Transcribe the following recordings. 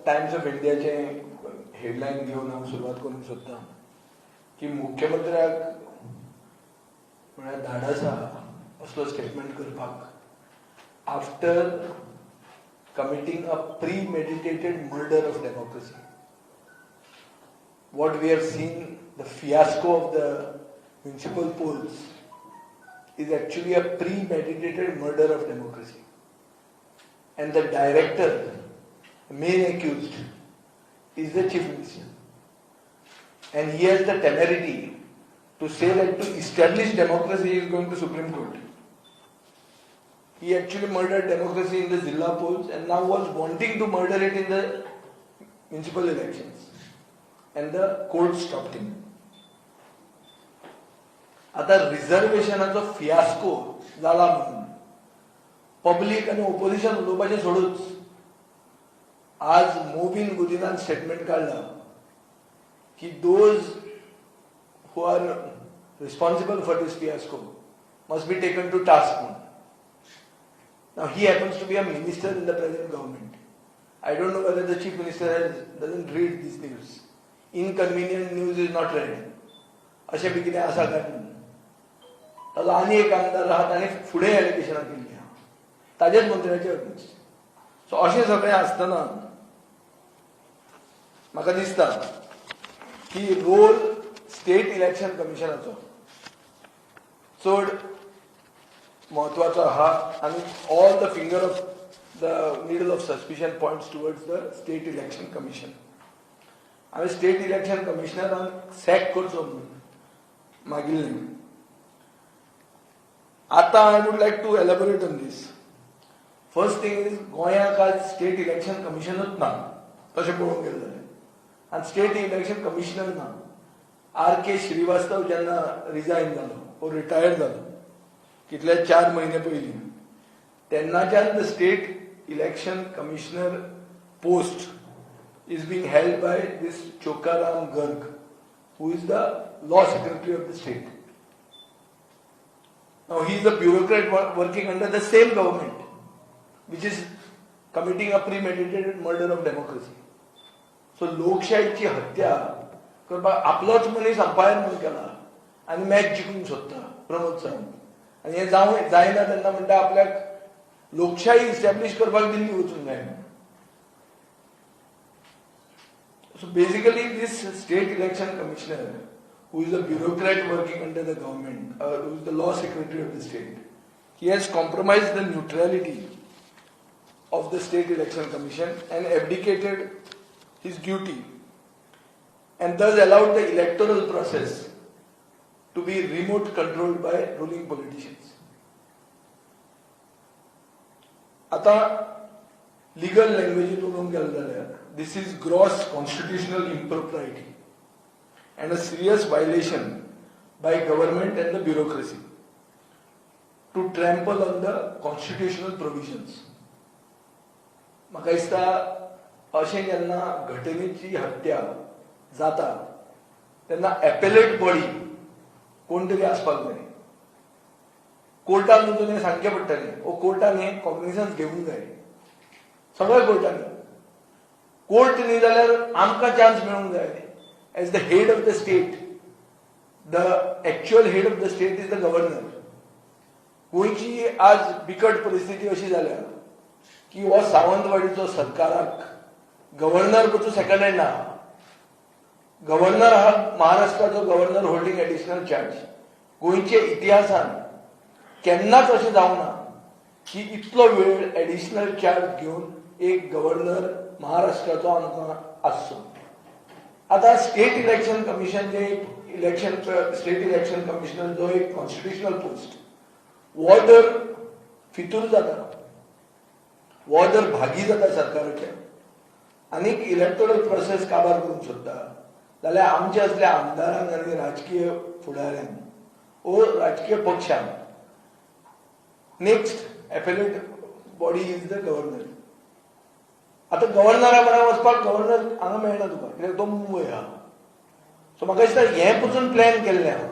Times of इंडियाचे headline घेवन हांव सुरवात करूंक सोदतां की मुख्यमंत्र्याक म्हळ्यार धाडस आहा असलो स्टेटमेंट करपाक after committing a premeditated murder of democracy. What we have seen, the fiasco of the municipal polls, is actually a premeditated murder of democracy. And the director, the main accused, is the chief minister. And he has the temerity to say that to establish democracy he is going to Supreme Court. He actually murdered democracy in the Zilla polls and now was wanting to murder it in the municipal elections. And the court stopped him. आता रिझर्वेशनाचो fiasco जाला म्हणून public आनी opposition उलोवपाचें सोडूच, आज मोविन गुदिनान statement काडला की those who are responsible for this fiasco must be taken to task म्हणून. Now he happens to be a minister in the present government. I don't know whether the chief minister doesn't read this news. Inconvenient news is not read. अशें बी कितें आसा काय म्हणून ताजो आनी एक आमदार आहा, ताणें फुडें एलिगेशनां केल्लीं आहा ताजेच मंत्र्याचे अगेन्स्ट. सो अशें सगळें आसतना म्हाका दिसता की रोल स्टेट इलेक्शन कमिशनाचो चड म्हत्वाचो आहा आनी all the finger of the needle of suspicion points towards the State Election Commission. हांवें स्टेट इलेक्शन कमिशनरान सॅक करचो म्हणून मागिल्लें. आतां I would like to elaborate on this. First thing is, गोंयाक आज स्टेट इलेक्शन कमिशनूच ना तशें पळोवंक गेलें जाल्यार, आनी स्टेट इलेक्शन कमिशनर ना. आर के श्रीवास्तव जेन्ना रिजायन जालो वो रिटायर्ड जालो कितले 4 म्हयने पयलीं, तेन्नाच्यान the State Election Commissioner post is being held by this Chokaram Garg, who is the law secretary of the state. Now he is a bureaucrat working under the same government, which is committing a premeditated murder of democracy. So लोकशाहीची हत्या करपाक आपलोच मनीस umpire म्हणून केला आनी match जिखूंक सोदता प्रमोद सावंत. आनी हें जावं जायना तेन्ना म्हणटा आपल्याक लोकशाही इस्टॅब्लिश करपाक दिल्ली वचूंक जाय म्हणून. So basically, this State Election Commissioner, who is a bureaucrat working under the government, who is the law secretary of the state, he has compromised the neutrality of the State Election Commission and abdicated his duty and thus allowed the electoral process to be remote controlled by ruling politicians. आता legal लँग्वेजीत उलोवंक गेलें जाल्यार, this is gross constitutional impropriety and a serious violation by government and the bureaucracy to trample on the constitutional provisions. म्हाका दिसता अशें जेन्ना घटनेची हत्या जाता तेन्ना एपेलेट बॉडी कोण तरी आसपाक जाय. कोर्टान वचून हें सांगचें पडटलें वो कोर्टान हें कॉग्निसन्स घेवंक जाय सगळ्या कोर्टांनी. कोर्ट न्ही जाल्यार आमकां चान्स मेळूंक जाय as the head of the state. The actual head of the state is the governor. गोंयची आज बिकट परिस्थिती अशी जाल्या की हो सावंतवाडीचो सरकाराक गव्हर्नर पसून सेकंड हँड आहा. गव्हर्नर हा महाराष्ट्राचो गव्हर्नर होल्डिंग एडिशनल चार्ज. गोंयच्या इतिहासान केन्नाच अशें जावंक ना की इतलो वेळ एडिशनल चार्ज घेवन एक गव्हर्नर महाराष्ट्राचो आमकां आसचो. आतां स्टेट इलेक्शन कमिशन जे इलेक्शन स्टेट इलेक्शन कमिशनर जो एक कॉन्स्टिट्युशनल पोस्ट हो जर फितूर जाता, हो जर भागी जाता सरकाराच्या आनीक इलेक्टोरल प्रोसेस काबार करूंक सोदता जाल्यार आमचे असल्या आमदारांक आनी राजकीय फुडाऱ्यांक वो राजकीय पक्षांक next appellate body is the governor. आतां गव्हर्नरा बरोबर वचपाक गव्हर्नर हांगा मेळना तुका, कित्याक तो मुंबय आहा. सो म्हाका दिसता हें पसून प्लॅन केल्लें आहा.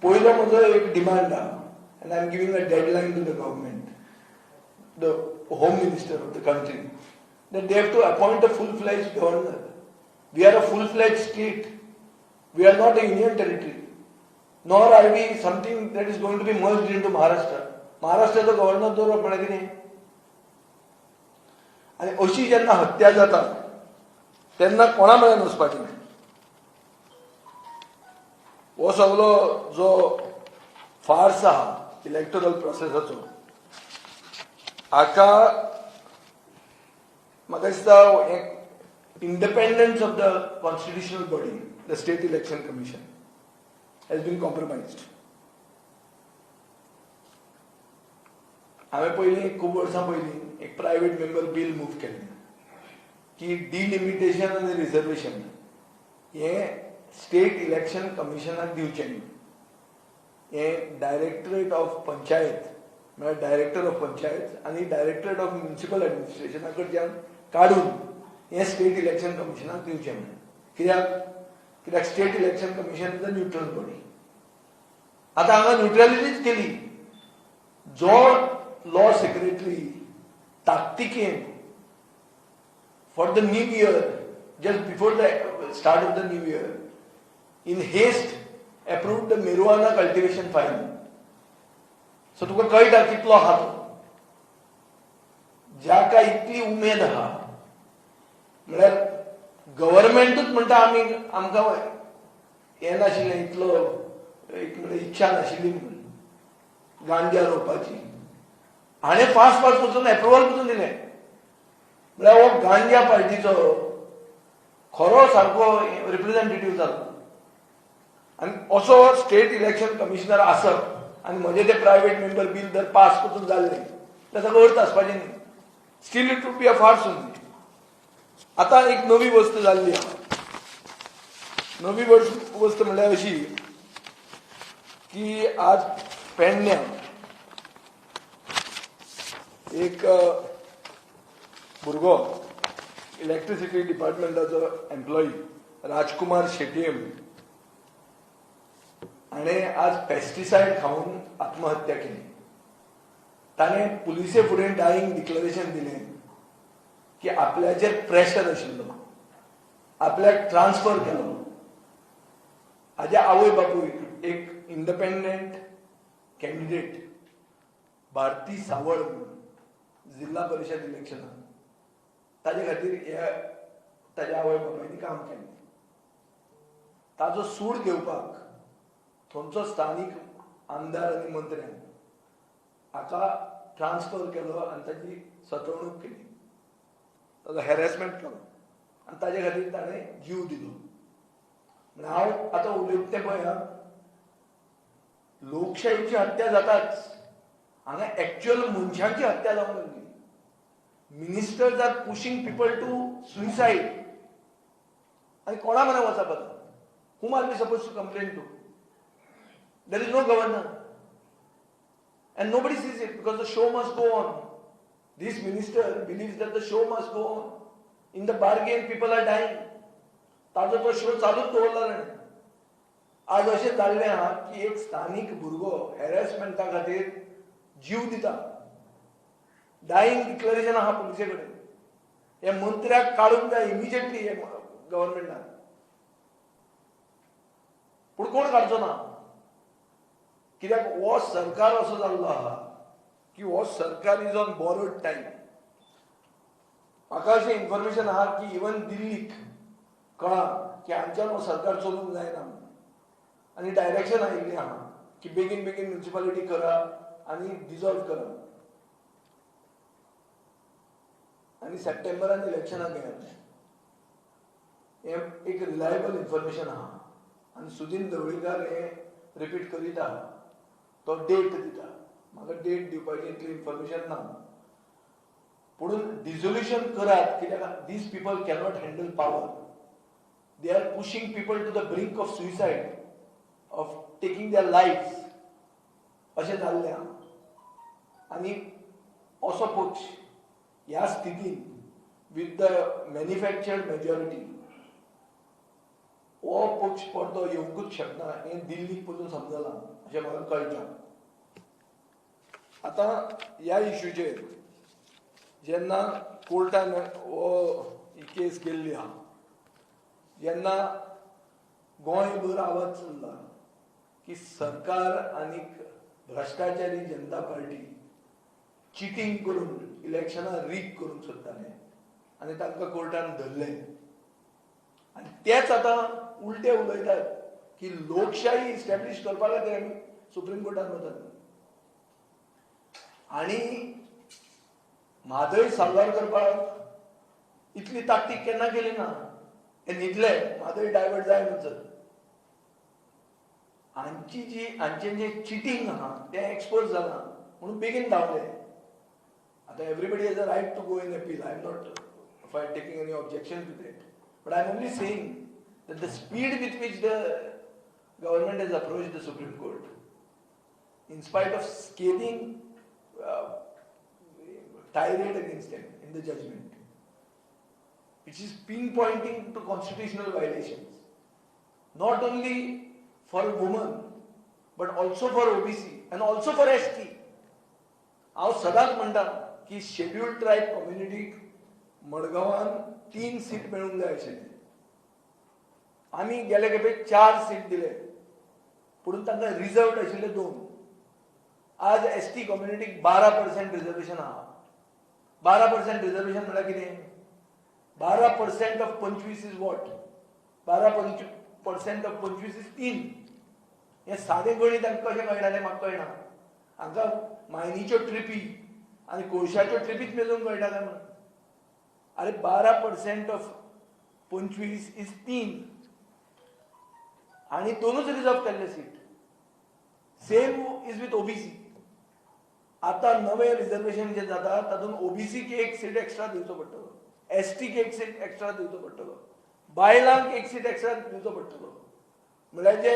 पयलो म्हजो एक डिमांड आहा and I am giving a deadline to the government, the home minister of the country. that they have to appoint a full fledged governor. We are a full fledged state. We are not a union territory, nor are we something that is going to be merged into Maharashtra. महाराष्ट्राचो governor दवरप म्हळ्यार कितें? आनी अशी जेन्ना हत्या जाता तेन्ना कोणा मेळून वचपाचें? हो सगलो जो फार्स आहा इलेक्टोरल प्रोसेसाचो, हाका म्हाका दिसता independence of the constitutional body, the State Election Commission, has been compromised. हांवें पयलीं खूब वर्सां पयलीं एक प्रायवेट मेंबर बील मूव केल्लें की डिलिमिटेशन आनी रिजर्वेशन हें स्टेट इलेक्शन कमिशनाक दिवचें न्ही, हें डायरेक्टरेट ऑफ पंचायत म्हळ्यार डायरेक्टर ऑफ पंचायत आनी डायरेक्टरेट ऑफ म्युनिसिपल एडमिनिस्ट्रेशना कडच्यान काडून हें स्टेट इलेक्शन कमिशनाक दिवचें म्हणून. कित्याक? कित्याक State Election Commission is a neutral body. आतां हांगा न्युट्रलिटीच केली. जो लॉ सेक्रेटरी ताकतिकेन for the new year, just before the start of the new year, in haste approved the marijuana cultivation file. So तुका कळटा कितलो आहा तो, जाका इतली उमेद आहा. म्हळ्यार गव्हर्मेंटूच म्हणटा आमी आमकां हें नाशिल्लें, इतलो एक म्हळ्यार इच्छा नाशिल्ली म्हणून गांजा रोवपाची. हाणें फास्ट फास्ट वचून एप्रुवल पसून दिलें. म्हळ्यार हो गांजा पार्टीचो खरो सारको रिप्रेझेंटेटीव जालो. आनी असो स्टेट इलेक्शन कमिशनर आसप आनी म्हजें तें प्रायवेट मेंबर बील जर पास पसून जाल्लें जाल्यार ताका अर्थ आसपाचें न्ही. Still it would be a farce only. आतां एक नवी वस्त जाल्ली आहा. नवी वस्त म्हणल्यार अशी की आज पेडण्या एक भुरगो इलेक्ट्रिसिटी डिपार्टमेंटाचो एम्प्लॉई राजकुमार शेटये हाणें आज पेस्टिसायड खावन आत्महत्या केली. ताणें पुलिसे फुडें डायींग डिक्लरेशन दिलें की आपल्याचेर प्रेशर आशिल्लो, आपल्याक ट्रान्सफर केलो. हाज्या आवय बापूय एक इंडिपेंडंट कॅन्डिडेट भारती सावळ म्हणून जिल्हा परिशद इलेक्शनाक, ताजे खातीर हे ताज्या आवय बापायनी काम केलें. ताजो सूड घेवपाक थंयचो स्थानीक आमदार आनी मंत्र्यान हाका ट्रान्सफर केलो आनी ताजी सतवणूक केली, ताजो हॅरेसमेंट केलो आनी ताजे खातीर ताणें जीव दिलो. म्हण हांव आतां उलयता तें पळय, लोकशाहीची हत्या जाताच, हांगा एक्च्युअल मनशांची हत्या जावंक लागली. Ministers are pushing people to suicide. आनी कोणा म्हऱ्यान वचप आतां? Whom are we supposed to complain to? There is no governor. And nobody sees it because the show must go on. This minister believes that the show must go on. In the bargain, people are dying. ताजो तो show चालूच दवरला ताणें. आज अशें जाल्लें आहा की एक स्थानीक भुरगो हॅरेसमेंटा खातीर जीव दिता. डायींग डिक्लरेशन आहा पुलिसे कडेन. हे मंत्र्याक काडूंक जाय इमिजिएटली हे गव्हर्मेंटान, पूण कोण काडचो ना. कित्याक हो सरकार असो जाल्लो आहा की हो सरकार is on borrowed time. म्हाका अशें इन्फॉर्मेशन आहा की इवन दिल्लीक कळ्ळां की आमच्यान हो सरकार चलोवंक जायना आनी डायरेक्शन आयिल्लें आहा की बेगीन बेगीन म्युनिसिपालिटी करा आनी डिजॉल्व करा आनी सप्टेंबरान इलेक्शनाक घेयात. हें एक रिलायबल इन्फॉर्मेशन आहा आनी सुदीन ढवळीकार हें रिपीट करीत आहा. तो डेट दिता, म्हाका डेट दिवपाची इतली इन्फॉर्मेशन ना, पूण डिजोल्युशन करात कित्याक these people cannot handle power. They are pushing people to the brink of suicide, of taking their life, अशें जाल्लें आहा. आनी असो पक्ष ह्या स्थितीन विथ the manufactured majority हो पक्ष परतो येवंकूच शकना हें दिल्लीक पसून समजलां अशें म्हाका कळटा. आतां ह्या इश्यूचेर जेन्ना कोर्टान हो ही केस केल्ली आहा, जेन्ना गोंयभर आवाज चल्ला की सरकार आनी भ्रश्टाचारी जनता पार्टी चिटींग करून इलेक्शनां रीग करूंक सोदताले आनी तांकां कोर्टान धरले, आनी तेच आतां उलटे उलयतात की लोकशाही इस्टॅब्लीश करपा खातीर आमी सुप्रीम कोर्टान वतात. आनी म्हादय साल्वार करपाक इतली ताकतीक केन्ना केली ना. हे न्हिदले, म्हादय डायवर्ट जाय म्हणसर. हांची जी हांचें जें चिटींग आहा तें एक्सपोज जालां म्हणून बेगीन धांवले. आतां everybody has a right to go in appeal. I am not taking any objection to that, but I am only saying that the speed with which the government has approached the Supreme Court, in spite of scathing tirade against them in the judgment, which is pinpointing to constitutional violations, not only for women, but also for OBC and also for ST. हांव सदांच म्हणटा की scheduled tribe कम्युनिटीक मडगांवान 3 seat मेळूंक जाय आशिल्ले. आमी गेले खेपे 4 सीट दिले, पूण तांकां रिजर्वड आशिल्ले 2. आज एस टी कम्युनिटीक 12% रिजर्वेशन आहा. 12% रिजर्वेशन म्हणल्यार कितें? 12% of 25 is what? 12% of 25 is 3. हें सादें गणीत तांकां कशें कळटा तें म्हाका कळना. हांकां मायनीच्यो ट्रिपी आनी कोळशाच्यो ट्रिपीच मेजूंक कळटा काय म्हणून. अरे 12% ऑफ 25 is 3 आनी 2च रिजर्व केल्ले seat. Same is with OBC. आतां नवें रिजर्वेशन जें जाता तातूंत ओबीसीक 1 सीट एक्स्ट्रा दिवचो पडटलो, एसटीक 1 सीट एक्स्ट्रा दिवचो पडटलो, बायलांक 1 सीट एक्स्ट्रा दिवचो पडटलो. म्हणल्यार जे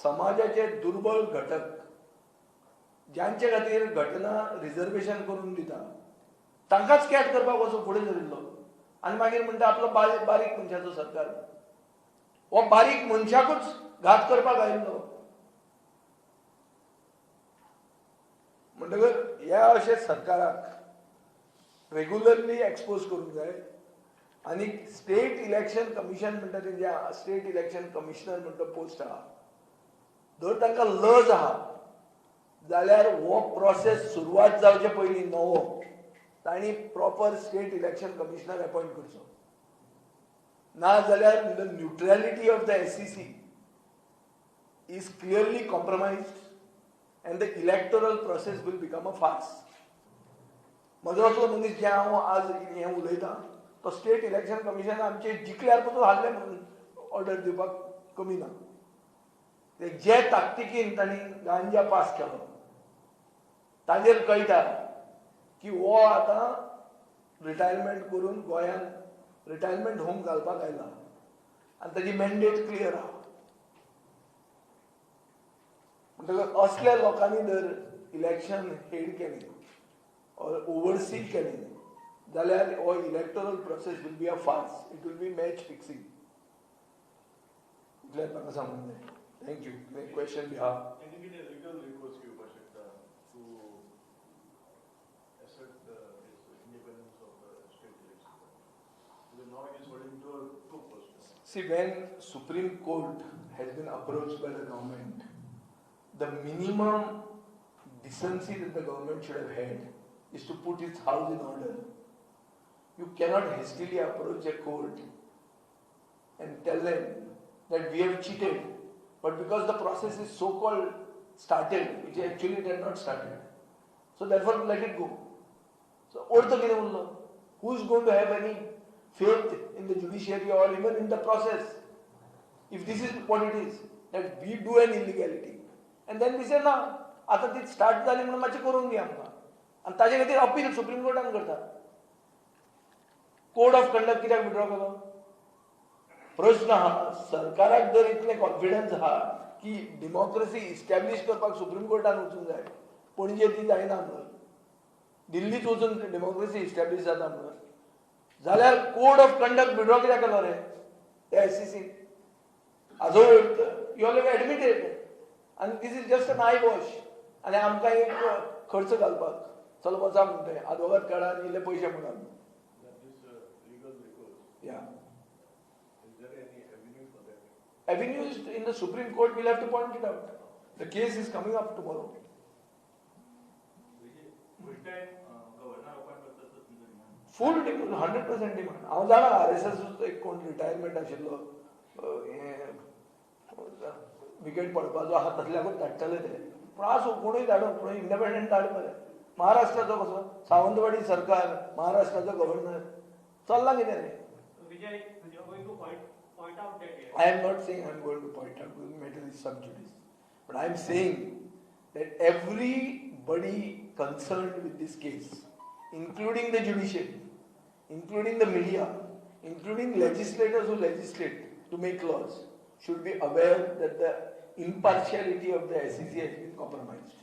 समाजाचे दुर्बळ घटक ज्यांचे खातीर घटना रिजर्वेशन करून दिता तांकांच कॅट करपाक वचून फुडें सरिल्लो. आनी मागीर म्हणटा आपलो बारीक मनशाचो सरकार, हो बारीक मनशाकूच घात करपाक आयिल्लो. म्हणटकर ह्या अशे सरकाराक रेगुलरली एक्सपोज करूंक जाय. आनी स्टेट इलेक्शन कमिशन म्हणटा तें, जे स्टेट इलेक्शन कमिशनर म्हणटा पोस्ट आहा, जर तांकां लज आहा जाल्यार हो प्रोसेस सुरवात जावचे पयलीं नवो तांणी proper state election commissioner appoint करचो. ना जाल्यार the neutrality of the SEC is clearly compromised and the electoral process will become a farce. म्हजो असलो मनीस जे हांव आज हें उलयतां तो स्टेट इलेक्शन कमिशन आमचे जिखल्यार पसून हाडले म्हणून ऑर्डर दिवपाक कमी ना. जे ताकतिकेन तांणी गांजा पास केलो ताजेर कळटा की हो आतां रिटायरमेंट करून गोंयांत रिटायरमेंट होम घालपाक आयला आनी ताजी मॅन्डेट क्लियर आहा. म्हणटकच असल्या लोकांनी जर इलेक्शन हेड केलें ऑर ओवरसी केलें जाल्यार हो electoral process will be a farce. It will be match fixing. इतलेंच म्हाका सांगूंक जाय. Thank you. Question बी आहा? See, when Supreme Court has been approached by the government, the minimum decency that the government should have had is to put its house in order. You cannot hastily approach a court and tell them that we have cheated, but because the process is so-called started, which actually it had not started, so therefore let it go. So, who is going to have any faith in the judiciary or even in the process if this is what it is, that we do an illegality and then we say ना आतां ती start जाली म्हणून मातशें करूंक दी आमकां, आनी ताजे खातीर अपील सुप्रीम कोर्टान करता. कोड ऑफ कंडक्ट कित्याक विड्रॉ केलो? प्रश्न आहा, सरकाराक जर इतलें कॉन्फिडन्स आहा की डेमोक्रेसी इस्टॅब्लीश करपाक सुप्रीम कोर्टान वचूंक जाय, पणजे ती जायना म्हणून, दिल्लीच वचून डेमोक्रेसी इस्टॅब्लीश जाता म्हणून, जाल्यार कोड ऑफ कंडक्ट विड्रॉ कित्याक केलो रे त्या एसईसी? आजो you all have admitted आनी this is just an eye wash आनी आमकां एक खर्च घालपाक. चल वचा म्हणटे, आदवोगाद काडा आनी इल्ले पयशे म्हणून. This legal recourse, yeah. Is there any avenue for that? Avenues in the Supreme Court, we'll have to point it out. The case is coming up tomorrow. Full time governor appoint करता तुमचो demand? Full demand, 100% demand. हांव जाणा, RSS एक कोण retirement आशिल्लो, हें wicket पडपाचो आहा तसल्याकूच धाडटले ते. पूण आसूं, कोणूय धाडूं, पूण इंडिपेंडंट धाड मरे. महाराष्ट्राचो कसो सावंतवाडी सरकार, महाराष्ट्राचो गव्हर्नर, चल्लां कितें रे? Vijay, you are going to point out that here. I am not saying I am going to point out because matter is sub judice. But I am saying that everybody concerned with this case, including the judiciary, including the media, including legislators who legislate to make laws, should be aware that the impartiality of the SEC has been compromised.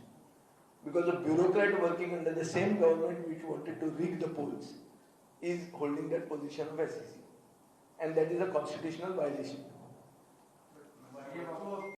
Because a bureaucrat working under the same government which wanted to rig the polls is holding that position of SEC. And that is a constitutional violation.